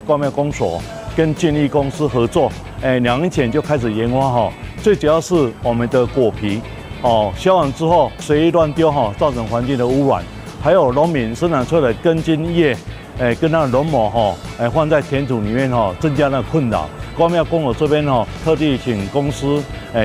高廟公所跟建立公司合作，2年前就開始研發哈，最主要是我們的果皮哦，削完之後隨意亂丟哈，造成環境的污染，還有農民生產出來的根莖葉，跟那個農膜哈，放在田土裡面哈，增加那個困擾。高廟公所這邊哈，特地請公司，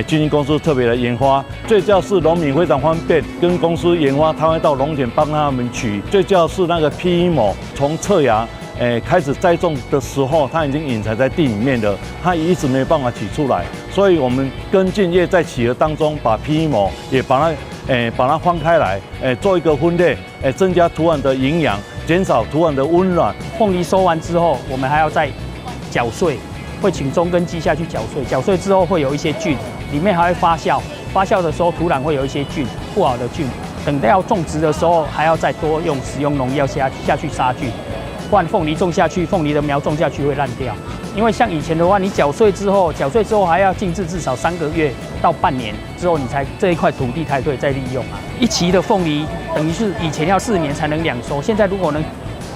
經紀公司特別來研發，最主要是農民非常方便，跟公司研發，他會到農田幫他們取。最主要是那個 PE 膜，從側芽，開始栽種的時候，它已經隱藏在地裡面了，它一直沒辦法取出來，所以我們根莖葉在起的當中，把 PE 膜也把它翻開來，做一個分類，增加土壤的營養，減少土壤的溫暖。鳳梨收完之後，我們還要再攪碎。會請中耕機下去攪碎，攪碎之後會有一些菌，裡面還會發酵，發酵的時候土壤會有一些菌，不好的菌。等到要種植的時候，還要再多用使用農藥下去殺菌，不然鳳梨種下去，鳳梨的苗種下去會爛掉。因為像以前的話，你攪碎之後，攪碎之後還要靜置至少3個月到半年之後，你才這一塊土地才可以再利用啊。一期的鳳梨等於是以前要4年才能兩收，現在如果能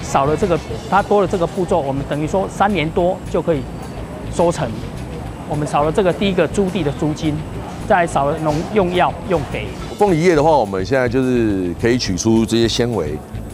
少了這個，它多了這個步驟，我們等於說3年多就可以收成。我們少了這個第一個租地的租金，再少了農用藥用肥。鳳梨葉的話，我們現在就是可以取出這些纖維，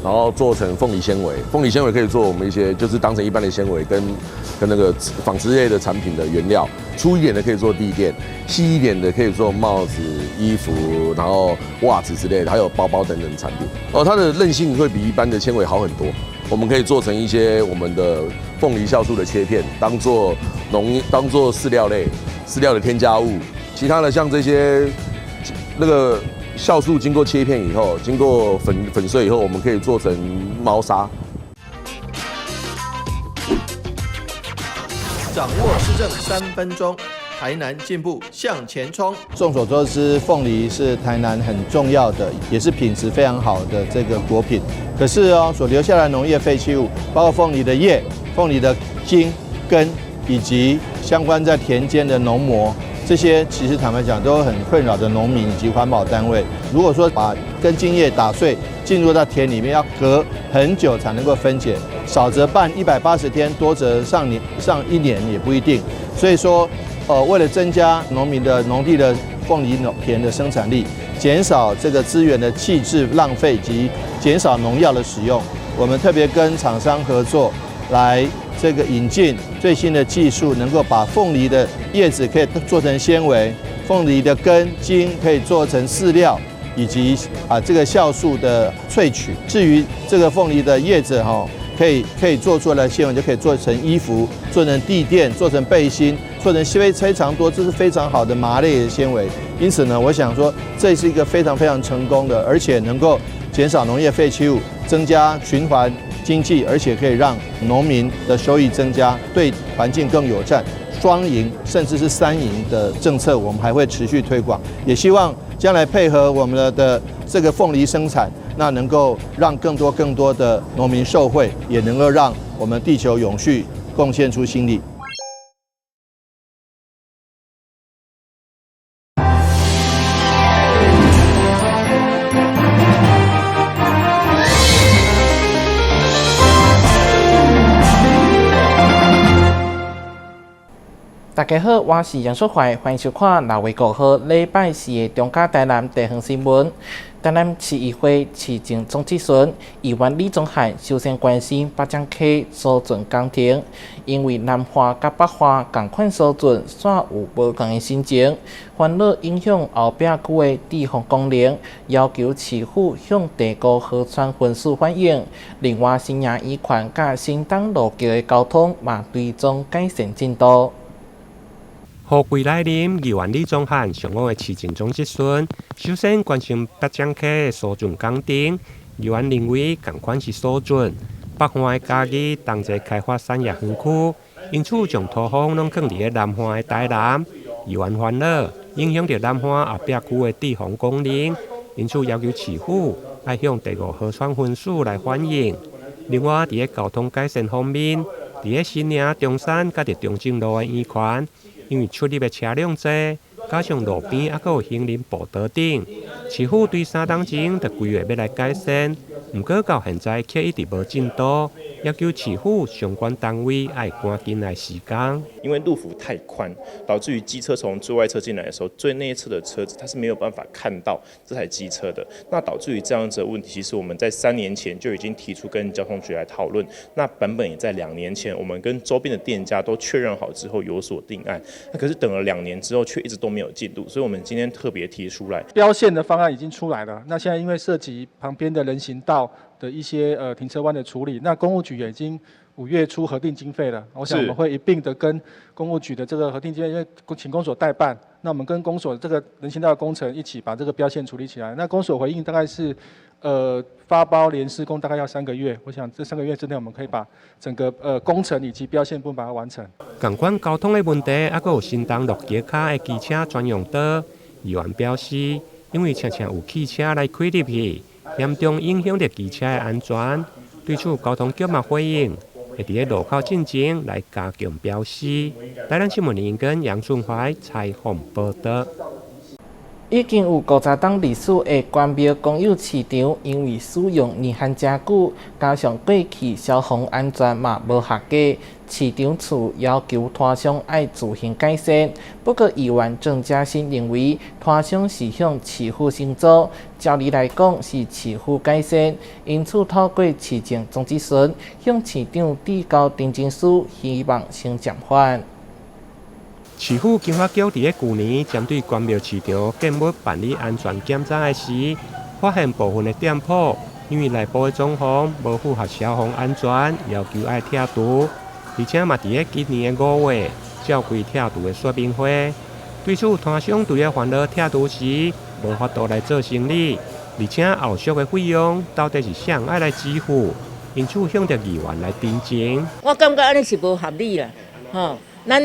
然後做成鳳梨纖維。鳳梨纖維可以做我們一些，就是當成一般的纖維，跟那個紡織類的產品的原料。粗一點的可以做地墊，細一點的可以做帽子、衣服，然後襪子之類的，還有包包等等產品。哦，它的韌性會比一般的纖維好很多。我們可以做成一些我們的鳳梨酵素的切片，當做飼料類、飼料的添加物。其他的像這些那個酵素經過切片以後，經過粉碎以後，我們可以做成貓砂。掌握市政3分鐘，台南進步向前衝。眾所周知，鳳梨是台南很重要的，也是品質非常好的這個果品。可是哦，所留下來的農業廢棄物，包括鳳梨的葉、鳳梨的莖、根，以及相關在田間的農膜，這些其實坦白講都很困擾的農民以及環保單位。如果說把根莖葉打碎進入到田裡面，要隔很久才能夠分解，少則半180天，多則上年上一年也不一定。所以說，為了增加農民的農地的鳳梨農田的生產力，減少這個資源的棄置浪費及減少農藥的使用，我們特別跟廠商合作，來這個引進最新的技術，能夠把鳳梨的葉子可以做成纖維，鳳梨的根莖可以做成飼料，以及這個酵素的萃取。至於這個鳳梨的葉子哈，可以做出來的纖維就可以做成衣服、做成地墊、做成背心、做成纖維非常多，這是非常好的麻類的纖維。因此呢，我想說這是一個非常非常成功的，而且能夠減少農業廢棄物、增加循環經濟，而且可以讓農民的收益增加，對環境更友善，雙贏甚至是三贏的政策，我們還會持續推廣。也希望將來配合我們的這個鳳梨生產，那能夠讓更多更多的農民受惠，也能夠讓我們地球永續貢獻出心力。大家好，我是楊淑懷，歡迎收看六月5號禮拜四的中嘉台南地方新聞。台南市議會市政總質詢議員李宗翰首先關心北漳溪疏浚工程，因為南岸佮北岸仝款疏浚，煞有無仝的心情，煩惱影響後壁區的堤防功能，要求市府向第五河川分署反映。另外，新營漁權佮新東路橋的交通嘛，追蹤改善進度。雨季來臨，議員李宗翰上午的市政總質詢，首先關心北漳溪的疏浚工程。議員認為，仝款是疏浚，北岸的嘉義同齊開發產業園區，因此將土方攏囥佇咧南岸的台南。議員煩惱，影響著南岸後壁區的堤防功能，因此要求市府愛向第五河川分署來反映。另外，佇咧交通改善方面，佇咧新營中山佮佇中正路的圓環，因為出入的車輛濟，加上路邊猶閣有行人步道頂，市府對3冬前就規劃欲來改善，毋過到現在卻一直無進度。要求市府相關單位愛趕緊來施工。因為路幅太寬，導致於機車從最外側進來的時候，最內側的車子它是沒有辦法看到這台機車的。那導致於這樣子的問題，其實我們在3年前就已經提出跟交通局來討論。那版本也在2年前，我們跟周邊的店家都確認好之後有所定案。那可是等了兩年之後，卻一直都沒有進度，所以我們今天特別提出來。標線的方案已經出來了，那現在因為涉及旁邊的人行道的一些停車彎的處理，那工務局也已經5月初核定經費了。我想我們會一併的跟工務局的這個核定經費，因為請公所代辦，那我們跟公所這個人行道的工程一起把這個標線處理起來。那公所回應大概是，發包連施工大概要三個月，我想這三個月之內我們可以把整個工程以及標線部分把它完成。仝款交通的問題，猶閣有新東陸橋跤的機車專用道，議員表示，因為常常有汽車來開入去，嚴重影響著機車的安全。對此，交通局嘛回應，會佇咧路口進前來加強標示。台南新聞林跟楊順懷採訪報道。已經有50冬歷史的關廟公有市場，因為使用年限誠久，加上過去消防安全嘛無合格，市場處要求攤商愛自行改善。不過，議員鄭家新認為，攤商是向市府承租，照理來講是市府改善，因此透過市政總質詢向市長遞交陳情書，希望先暫緩。市府經發局佇咧舊年針對關廟市場建物辦理安全檢查的時，發現部分的店鋪因為內部的裝潢無符合消防安全，要求愛拆除，而且嘛佇咧今年的5月召開拆除的說明會。對此，攤商除了煩惱拆除時無法度來做生意，而且後續的費用到底是誰愛來支付？因此向著議員來陳情。我感覺按呢是無合理啦，吼。咱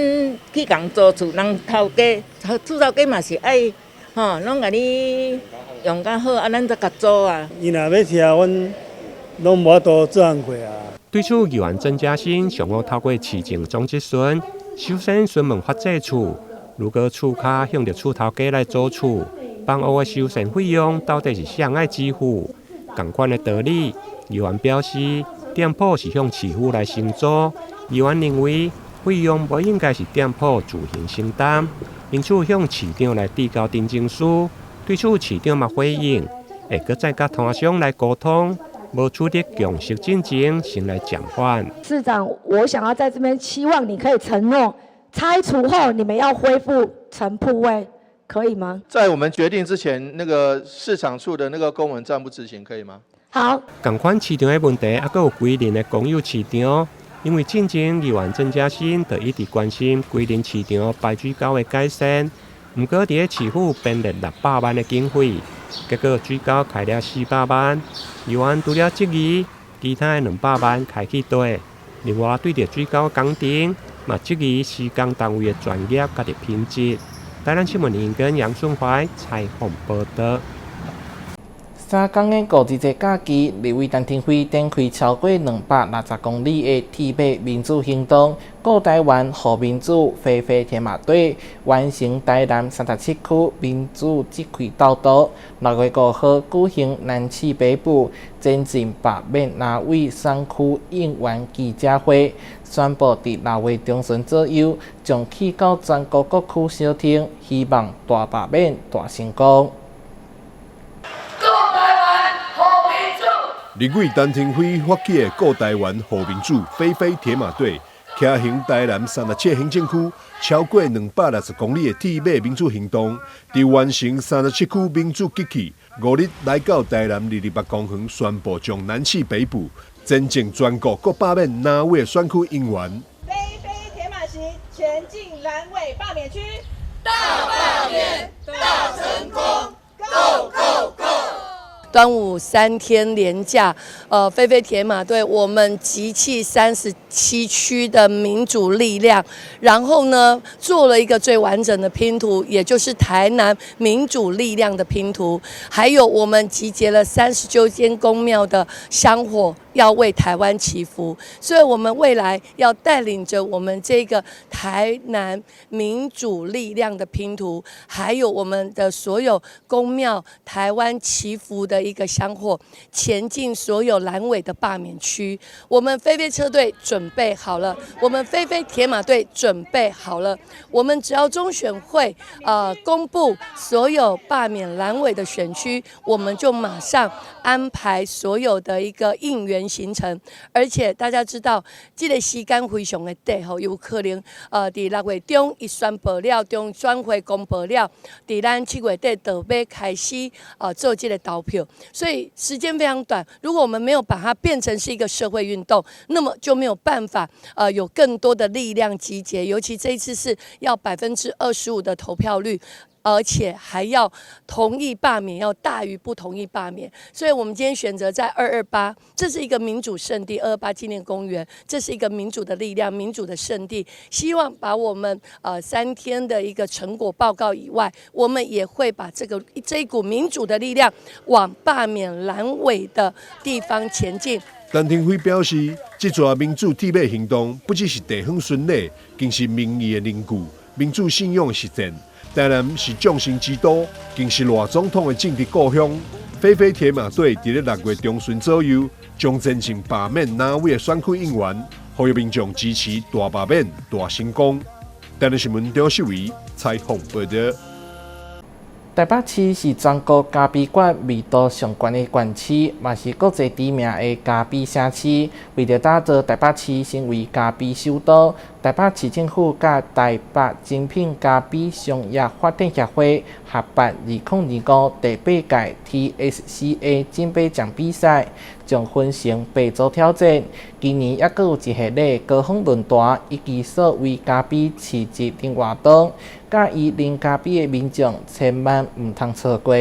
去共租厝，人頭家，厝頭家嘛是愛，吼，攏共你用較好，啊，咱才共租啊。伊若欲拆，阮攏無法度做工課啊。對此，議員鄭家新上午透過市政總質詢，首先詢問發債處，如果厝跤向著厝頭家來租厝，房屋的修繕費用到底是誰愛支付？仝款的道理，議員表示，店鋪是向市府來承租，議員認為，費用無應該是店鋪自行承擔，因此向市長來遞交陳情書。對此，市長嘛回應，會閣再佮攤商來溝通，無取得共識進前，先來暫緩。市長，我想要在這邊期望你可以承諾，拆除後你們要恢復成鋪位，可以嗎？在我們決定之前，那個市場處的那個公文暫不執行，可以嗎？好。仝款市場的問題，猶閣有歸仁的公有市場。因為進前議員鄭家新就一直關心歸仁市場排水溝的改善，毋過佇咧市府編列600萬的經費，結果水溝開了400萬，議員除了質疑其他的200萬開去佗，另外對著水溝工程嘛質疑施工單位的專業佮品質。台南新聞林跟楊順懷採訪報道。 3工的五二節假期，立委陳亭妃展開超過260公里的鐵馬民主行動，顧台灣、護民主、飛飛鐵馬隊完成台南37區民主集會道路。6月5號舉行南市北部前進罷免藍委選區應援記者會，宣布佇6月中旬左右將去到全國各區相聽，希望大罷免大成功。立委陳亭妃發起的顧台灣、護民主、飛飛鐵馬隊，騎行台南37行政區超過260公里的鐵馬民主行動，佇完成37區民主集結，5日來到台南二二八公園，宣布將南市北部前進全國各罷免藍委選區應援。飛飛鐵馬行前進藍委罷免區，大罷免，大成功，Go Go Go！端午3天連假，飛飛鐵馬隊，我們集氣37區的民主力量，然後呢，做了一個最完整的拼圖，也就是台南民主力量的拼圖，還有我們集結了39間宮廟的香火，要為台灣祈福，所以我們未來要帶領着我們這個台南民主力量的拼圖，還有我們的所有宮廟台灣祈福的一個香火，前進所有藍委的罷免區。我們飛飛車隊準備好了，我們飛飛鐵馬隊準備好了。我們只要中選會公布所有罷免藍委的選區，我們就馬上安排所有的一個應援行程。而且大家知道，這個時間非常的短吼，有可能佇6月中伊宣布了，中選會公布了，佇咱7月底就欲開始做這個投票，所以時間非常短。如果我們沒有把它變成是一個社會運動，那麼就沒有辦法有更多的力量集結。尤其這一次是要25%的投票率，而且還要同意罷免要大於不同意罷免，所以我們今天選擇在228，這是一個民主聖地，228紀念公園，這是一個民主的力量、民主的聖地。希望把我們3天的一個成果報告以外，我們也會把這一股民主的力量往罷免藍委的地方前進。陳亭妃表示，這逝民主鐵馬行動不只是地方巡禮，更是民意的凝聚、民主信仰的實踐。台南是眾生之都，更是賴總統的政治故鄉。飛飛鐵馬隊佇咧6月中旬左右，將前進罷免藍委的選區應援，呼籲民眾支持大罷免、大成功。台南新聞張秀儀採訪報導。台北市是全國咖啡館密度上懸的縣市，嘛是國際知名的咖啡城市。為著打造台北市成為咖啡首都，台北市政府佮台北精品咖啡商業發展協會合辦2025第八屆 TSCA 金杯獎比賽，將分成八組挑戰。今年猶閣有一系列高峰論壇，以及數位咖啡市集等活動，佮意啉咖啡的民眾千萬毋通錯過。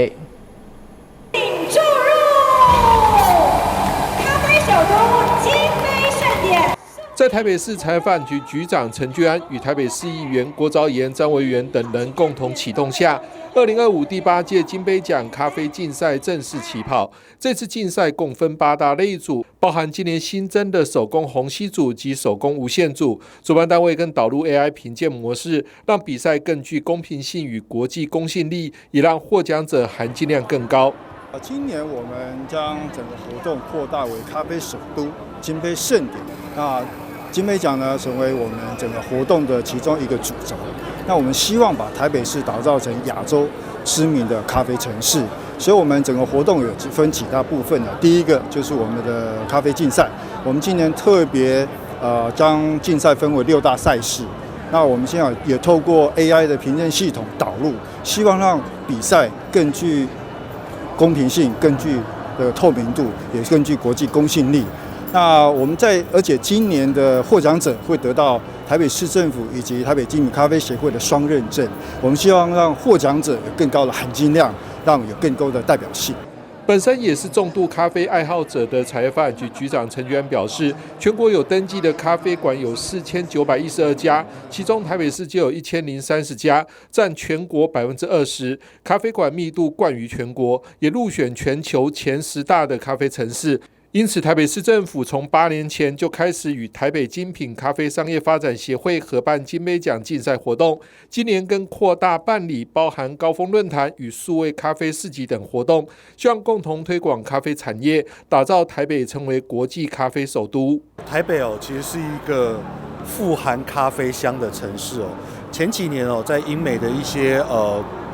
請注入咖啡首都金杯盛典。在台北市產業發展局局長陳俊安與台北市議員郭昭巖、張維園等人共同啟動下，2025第八屆金杯獎咖啡競賽正式起跑。這次競賽共分八大類組，包含今年新增的手工虹吸組及手工無限組。主辦單位更導入 AI 評鑑模式，讓比賽更具公平性與國際公信力，也讓獲獎者含金量更高。今年我們將整個活動擴大為咖啡首都金杯盛典。那金杯獎呢，成為我們整個活動的其中一個主軸。那我們希望把台北市打造成亞洲知名的咖啡城市，所以我們整個活動有分幾大部分的。第一個就是我們的咖啡競賽，我們今年特別將競賽分為六大賽事。那我們現在也透過 AI 的評鑑系統導入，希望讓比賽更具公平性、更具的透明度，也更具國際公信力。那我們在，而且今年的獲獎者會得到台北市政府以及台北精品咖啡協會的雙認證。我們希望讓獲獎者有更高的含金量，讓有更高的代表性。本身也是重度咖啡愛好者的產業發展局局長陳俊安表示，全國有登記的咖啡館有4912家，其中台北市就有1030家，佔全國20%。咖啡館密度冠於全國，也入選全球前10大的咖啡城市。因此，台北市政府從8年前就開始與台北精品咖啡商業發展協會合辦金杯獎競賽活動。今年更擴大辦理，包含高峰論壇與數位咖啡市集等活動，希望共同推廣咖啡產業，打造台北成為國際咖啡首都。台北哦，其實是一個富含咖啡香的城市哦。前幾年哦，在英美的一些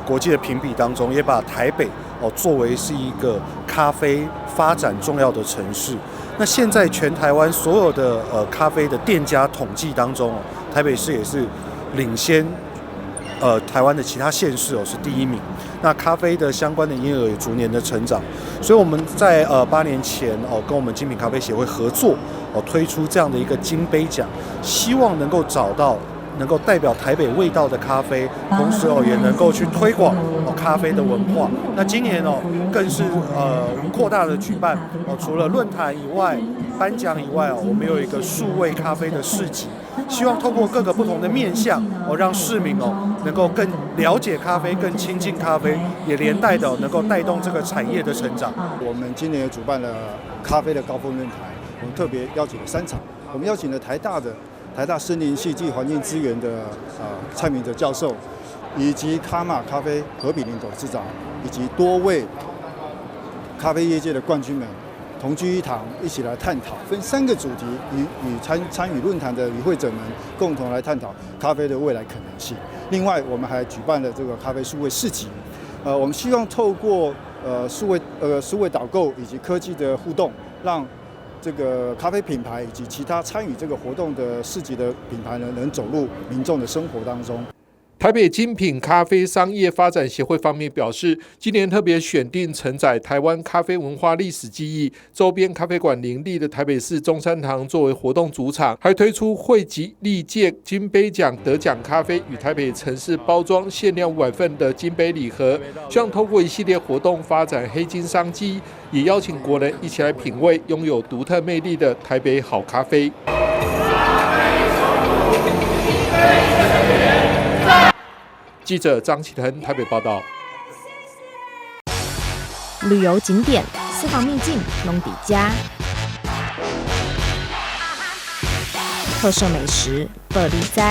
國際的評比當中，也把台北哦作為是一個咖啡發展重要的城市。那現在全台灣所有的咖啡的店家統計當中，台北市也是領先台灣的其他縣市哦，是第一名。那咖啡的相關的營業額也逐年的成長，所以我們在8年前哦，跟我們精品咖啡協會合作哦，推出這樣的一個金杯獎，希望能夠找到能夠代表台北味道的咖啡，同時哦也能夠去推廣哦咖啡的文化。那今年哦更是擴大的舉辦哦，除了論壇以外、頒獎以外哦，我們有一個數位咖啡的市集，希望透過各個不同的面向哦，讓市民哦能夠更了解咖啡、更親近咖啡，也連帶的能夠帶動這個產業的成長。我們今年也主辦了咖啡的高峰論壇，我們特別邀請了三場，我們邀請了台大森林系暨環境資源的蔡明哲教授，以及卡瑪咖啡何比林董事長，以及多位咖啡业界的冠军们同聚一堂，一起来探讨，分三个主题，与参与论坛的与会者们共同来探讨咖啡的未来可能性。另外，我们还举办了这个咖啡数位市集，我们希望透过数位导购以及科技的互动，让这个咖啡品牌以及其他参与这个活动的市集的品牌呢，能走入民众的生活当中。台北精品咖啡商业发展协会方面表示，今年特别选定承载台湾咖啡文化历史记忆、周边咖啡馆林立的台北市中山堂作为活动主场，还推出汇集历届金杯奖得奖咖啡与台北城市包装限量500份的金杯礼盒，希望透过一系列活动发展黑金商机，也邀请国人一起来品味拥有独特魅力的台北好咖啡。记者张启腾台北报道。旅游景点、私房秘境，拢佇遮；特色美食，报你知；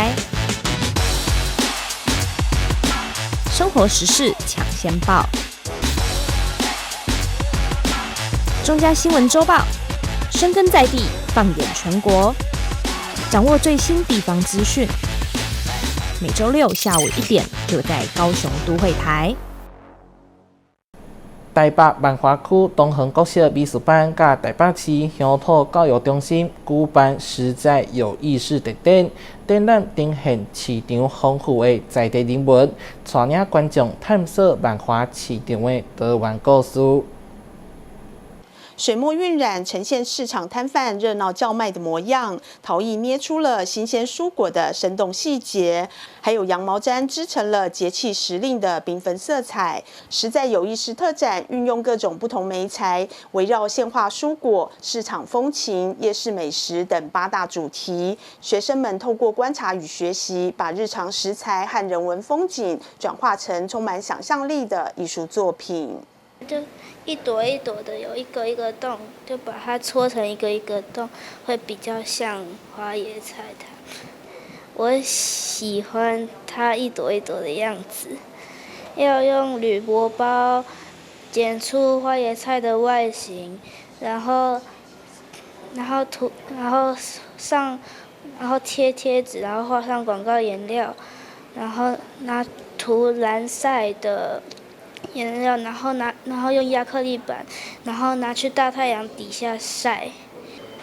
生活时事抢先报。中嘉新闻周报，深耕在地，放眼全国，掌握最新地方资讯。每周六下午1点，就在高雄都会台。台北万华区东横国小美术班佮台北市乡土教育中心举办实在有意识特展，展览呈现市场丰富的在地人文，带领观众探索万华市场的多元故事。水墨晕染呈现市场摊贩热闹叫卖的模样，陶艺捏出了新鲜蔬果的生动细节，还有羊毛毡织成了节气时令的缤纷色彩。实在有意识特展运用各种不同媒材，围绕现化蔬果、市场风情、夜市美食等八大主题，学生们透过观察与学习，把日常食材和人文风景转化成充满想象力的艺术作品。就一朵一朵的，有一个一个洞，就把它搓成一个一个洞，会比较像花椰菜它。我喜欢它一朵一朵的样子。要用铝箔包剪出花椰菜的外形，然后涂，然后上，然后贴贴纸，然后画上广告颜料，然后拿涂蓝晒的颜料，然后用亚克力板，然后拿去大太阳底下晒。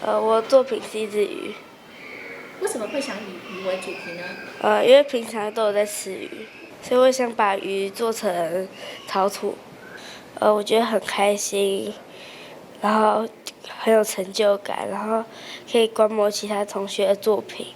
我作品是一只鱼。为什么会想以鱼为主题呢？因为平常都有在吃鱼，所以我想把鱼做成陶土。我觉得很开心，然后很有成就感，然后可以观摩其他同学的作品。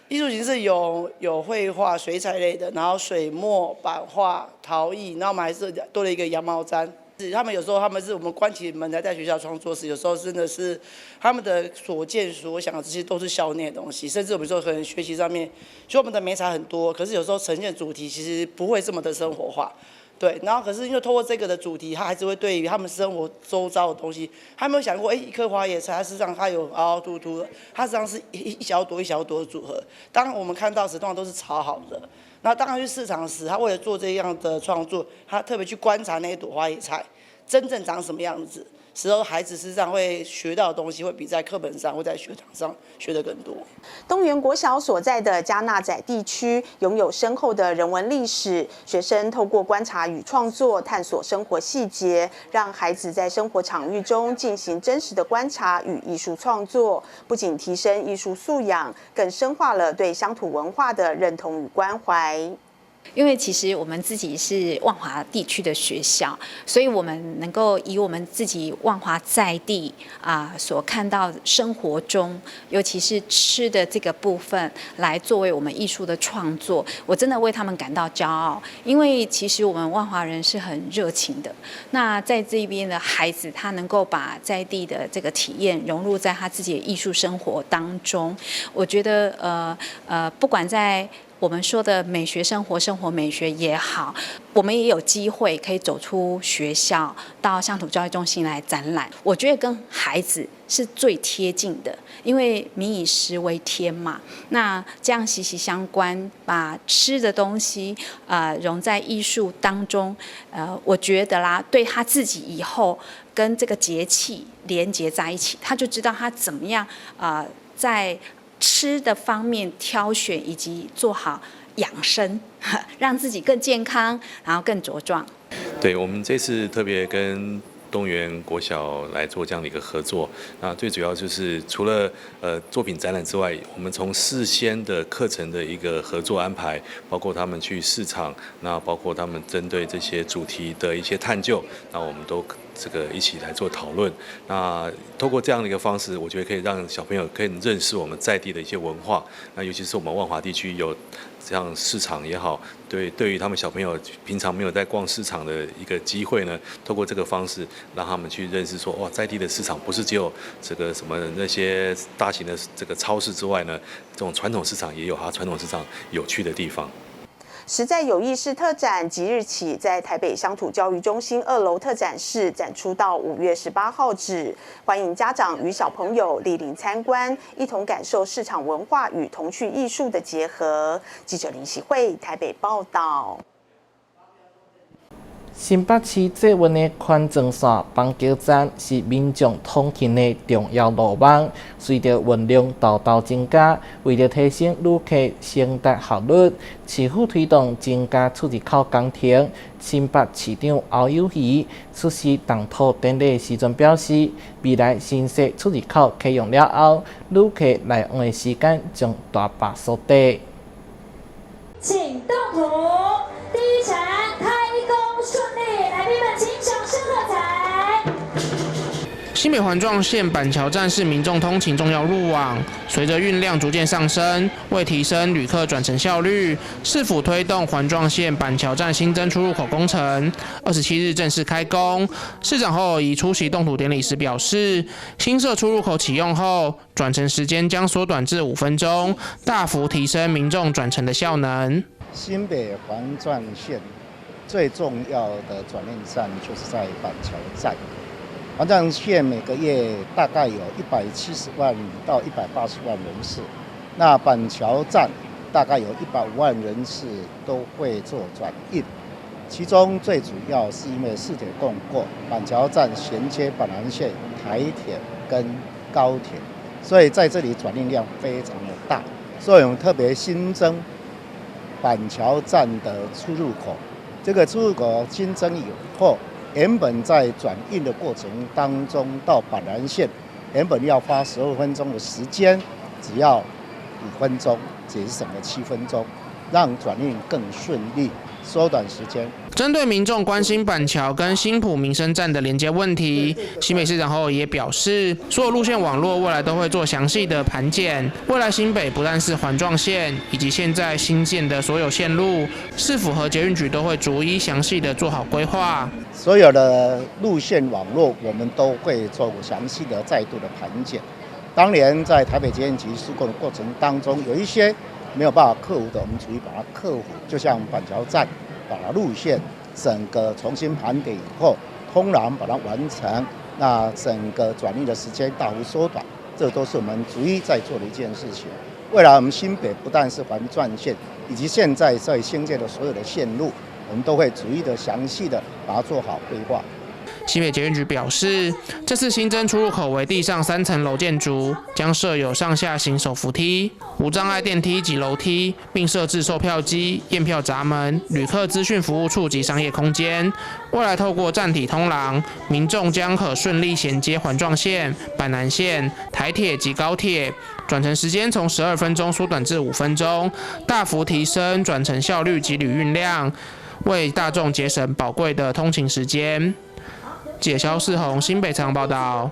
艺术形式有绘画、水彩类的，然后水墨、版画、陶艺，然后我们还是多了一个羊毛毡。他们有时候他们是我们关起门来在学校创作时，有时候真的是他们的所见所想这些都是校内的东西，甚至我们说可能学习上面，就我们的媒材很多，可是有时候呈现主题其实不会这么的生活化。对，然后可是因为透过这个的主题，他还是会对于他们生活周遭的东西，他没有想过，哎，一颗花椰菜，它实际上它有凹凹凸凸的，它实际上是一小朵一小朵的组合。当我们看到时，通常都是炒好的。那当他去市场时，他为了做这样的创作，他特别去观察那一朵花椰菜真正长什么样子。时候，孩子实际上会学到的东西，会比在课本上或在学堂上学的更多。东元国小所在的嘉纳仔地区拥有深厚的人文历史，学生透过观察与创作，探索生活细节，让孩子在生活场域中进行真实的观察与艺术创作，不仅提升艺术素养，更深化了对乡土文化的认同与关怀。因为其实我们自己是万华地区的学校，所以我们能够以我们自己万华在地啊所看到生活中，尤其是吃的这个部分，来作为我们艺术的创作，我真的为他们感到骄傲。因为其实我们万华人是很热情的，那在这边的孩子，他能够把在地的这个体验融入在他自己的艺术生活当中，我觉得不管在我們說的美學生活、生活美學也好，我們也有機會可以走出學校，到鄉土教育中心來展覽。我覺得跟孩子是最貼近的，因為民以食為天嘛。那這樣息息相關，把吃的東西融在藝術當中，我覺得啦，對他自己以後跟這個節氣連結在一起，他就知道他怎麼樣在吃的方面挑選以及做好養生，讓自己更健康，然後更茁壯。對，我們這次特別跟東元國小來做這樣的一個合作，那最主要就是除了作品展覽之外，我們從事先的課程的一個合作安排，包括他們去市場，那包括他們針對這些主題的一些探究，那我們都這個一起來做討論。那透過這樣的一個方式，我覺得可以讓小朋友可以認識我們在地的一些文化。那尤其是我們萬華地區有這樣市場也好，對於他們小朋友平常沒有在逛市場的一個機會呢，透過這個方式讓他們去認識說，哇，在地的市場不是只有這個什麼那些大型的這個超市之外呢，這種傳統市場也有它傳統市場有趣的地方。食在有意識特展即日起在台北鄉土教育中心二樓特展室展出到5月18號止，歡迎家長與小朋友蒞臨參觀，一同感受市場文化與童趣藝術的結合。記者林喜慧台北報道。新北市捷運的環狀線板橋站是民眾通勤的重要路網，隨著運量沓沓增加，為著提升旅客乘搭效率，市府推動增加出入口工程。新北市長侯友宜出席動土典禮時陣表示，未來新設出入口啟用了後，旅客來往的時間將大幅縮短。請動土，第一層開工順利，來賓們請掌聲喝彩。新北環狀線板橋站是民眾通勤重要路網，隨着運量逐漸上升，為提升旅客轉乘效率，市府推動環狀線板橋站新增出入口工程，27日正式開工。市長侯友宜出席動土典禮時表示，新設出入口啟用後，轉乘時間將縮短至5分鐘，大幅提升民眾轉乘的效能。新北環狀線最重要的轉運站就是在板橋站。環狀線每個月大概有170萬到180萬人次，那板橋站大概有105萬人次都會做轉運，其中最主要是因為四鐵共構，板橋站銜接板南線、台鐵跟高鐵，所以在這裡轉運量非常的大，所以我們特別新增板橋站的出入口，這個出入口新增以後，原本在轉運的過程當中，到板南線原本要花12分鐘的時間，只要5分鐘，節省了7分鐘，讓轉運更順利，縮短時間。針對民眾關心板橋跟新埔民生站的連接問題，新北市長侯友宜也表示，所有路線網絡未來都會做詳細的盤檢。未來新北不但是環狀線，以及現在新建的所有線路，市府和捷運局都會逐一詳細的做好規劃。所有的路線網絡，我們都會做詳細的再度的盤檢。當年在台北捷運局施工的過程當中，有一些沒有辦法克服的，我們逐一把它克服。就像板橋站，把路線整個重新盤點以後，通廊把它完成，那整個轉運的時間大幅縮短，這都是我們逐一在做的一件事情。未來我們新北不但是環狀線，以及現在在興建的所有的線路，我們都會逐一的詳細的把它做好規劃。新北捷運局表示，這次新增出入口為地上3層樓建築，將設有上下行手扶梯、無障礙電梯及樓梯，並設置售票機、驗票閘門、旅客資訊服務處及商業空間。未來透過站體通廊，民眾將可順利銜接環狀線、板南線、台鐵及高鐵，轉乘時間從12分鐘縮短至5分鐘，大幅提升轉乘效率及旅運量，為大眾節省寶貴的通勤時間。記者蕭世宏新北場報道。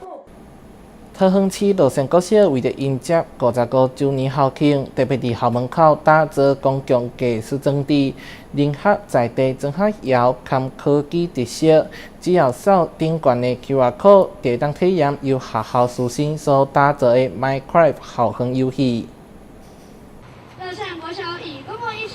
桃園市樂善國小為著迎接55週年校慶，特別佇校門口打造公共藝術裝置，融合在地莊仔窯兼科技特色，只要掃頂懸的 QR code，就會當體驗由學校師生所打造的 Minecraft 校園遊戲。樂善國小以公共藝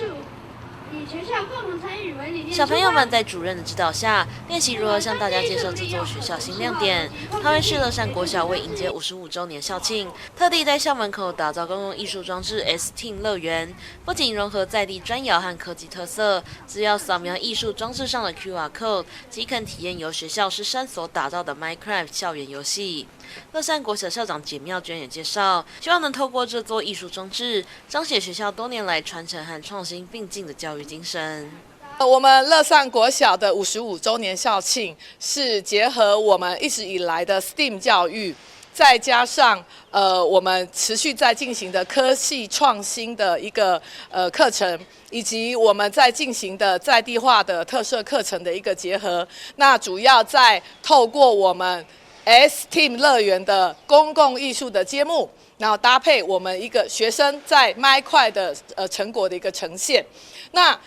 小朋友們在主任的指導下，練習如何向大家介紹這座學校新亮點。桃園市樂善國小為迎接55週年校慶，特地在校門口打造公共藝術裝置 STEAM 樂園，不僅融合在地磚窯和科技特色，只要掃描藝術裝置上的 QR code，即可體驗由學校師生所打造的 Minecraft 校園遊戲。樂善國小校長簡妙娟也介紹，希望能透過這座藝術裝置，彰顯學校多年來傳承和創新並進的教育精神。我們樂善國小的55週年校慶是結合我們一直以來的 STEAM 教育，再加上我們持續在進行的科技創新的一個課程，以及我們在進行的在地化的特色課程的一個結合。那主要在透過我們 STEAM 樂園的公共藝術的揭幕，然後搭配我們一個學生在麥塊的成果的一個呈現。那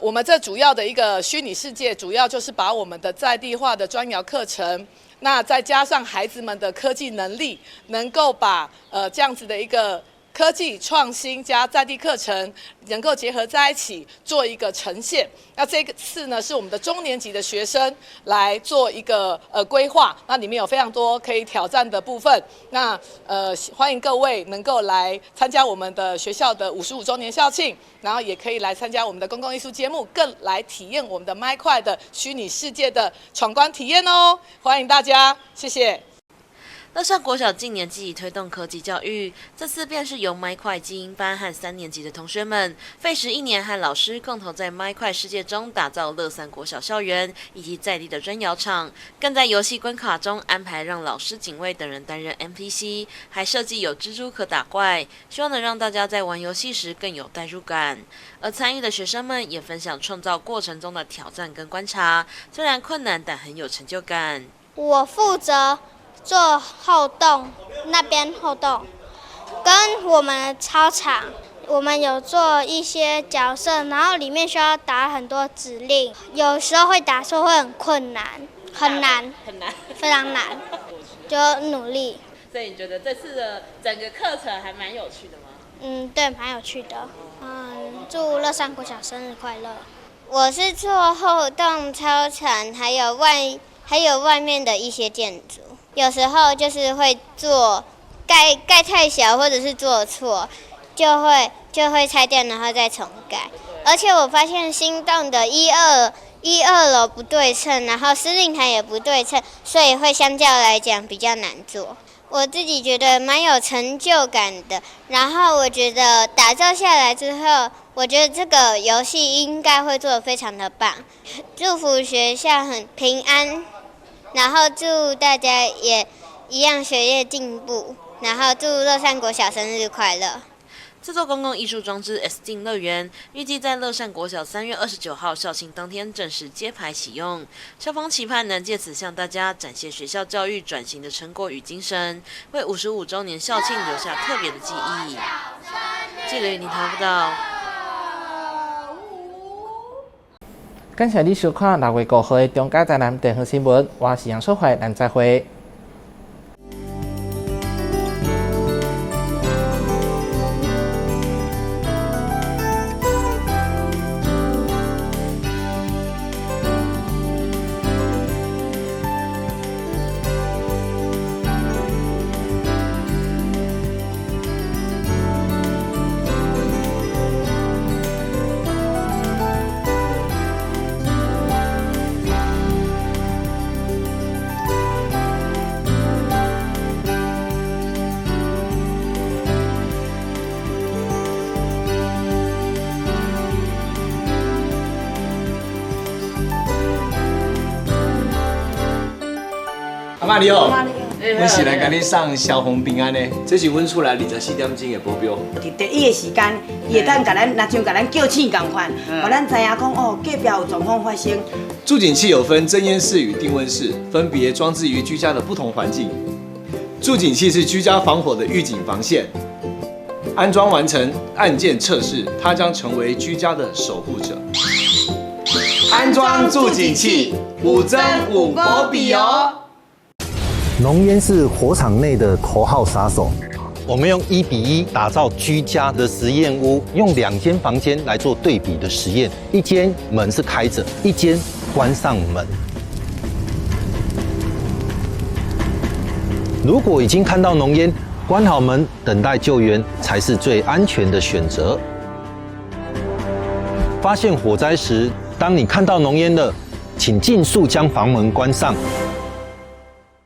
我們這主要的一個虛擬世界，主要就是把我們的在地化的磚窯課程，那再加上孩子們的科技能力，能夠把這樣子的一個科技創新加在地課程能夠結合在一起，做一個呈現。那這個次呢，是我們的中年級的學生來做一個規劃，那裡面有非常多可以挑戰的部分。那歡迎各位能夠來參加我們的學校的55週年校慶，然後也可以來參加我們的公共藝術節目，更來體驗我們的麥塊的虛擬世界的闖關體驗哦。歡迎大家，謝謝。樂善國小近年積極推動科技教育，這次便是由麥塊精英班和三年級的同學們，費時一年和老師共同在麥塊世界中打造樂善國小校園以及在地的磚窯廠，更在遊戲關卡中安排讓老師、警衛等人擔任 NPC，還設計有蜘蛛可打怪，希望能讓大家在玩遊戲時更有代入感。而參與的學生們也分享創造過程中的挑戰跟觀察，雖然困難，但很有成就感。我負責做後洞，那邊後洞跟我們的操場，我們有做一些角色，然後裡面需要打很多指令，有時候會打錯，會很困難，很難，很難，非常難，就努力。所以你覺得這次的整個課程還蠻有趣的嗎？嗯，對，蠻有趣的。嗯，祝樂善國小生日快樂。我是做後洞操場，還有外面的一些建築。有時候就是會做蓋太小，或者是做錯，就會拆掉，然後再重蓋。而且我發現新棟的一二樓不對稱，然後司令台也不對稱，所以會相較來講比較難做。我自己覺得蠻有成就感的。然後我覺得打造下來之後，我覺得這個遊戲應該會做得非常的棒。祝福學校很平安。然後祝大家也一樣學業進步，然後祝樂善國小生日快樂。這座公共藝術裝置 STEAM 樂園預計在樂善國小3月29號校慶當天正式揭牌啟用。校方期盼能借此向大家展現學校教育轉型的成果與精神，為55週年校慶留下特別的記憶。記者你睇不到。感謝你收看6月5號的中嘉台南地方新聞，我是楊淑懷，咱再會。阿嬤你好，阮是來共你送消防平安的，這是阮厝內24點鐘的保鏢。佇第一个時間，伊會當共咱，若像共咱叫醒仝款，予咱知影講哦，隔壁有狀況發生。住警器有分偵煙室與定溫室，分別裝置於居家的不同環境。住警器是居家防火的預警防線，安裝完成按鍵測試，它將成為居家的守護者。安裝住警器，有偵有保庇哦。濃煙是火場內的頭號殺手，我們用1比1打造居家的實驗屋，用兩間房間來做對比的實驗，一間門是開着，一間關上門。如果已經看到濃煙，關好門等待救援才是最安全的選擇。發現火災時，當你看到濃煙了，請盡速將房門關上。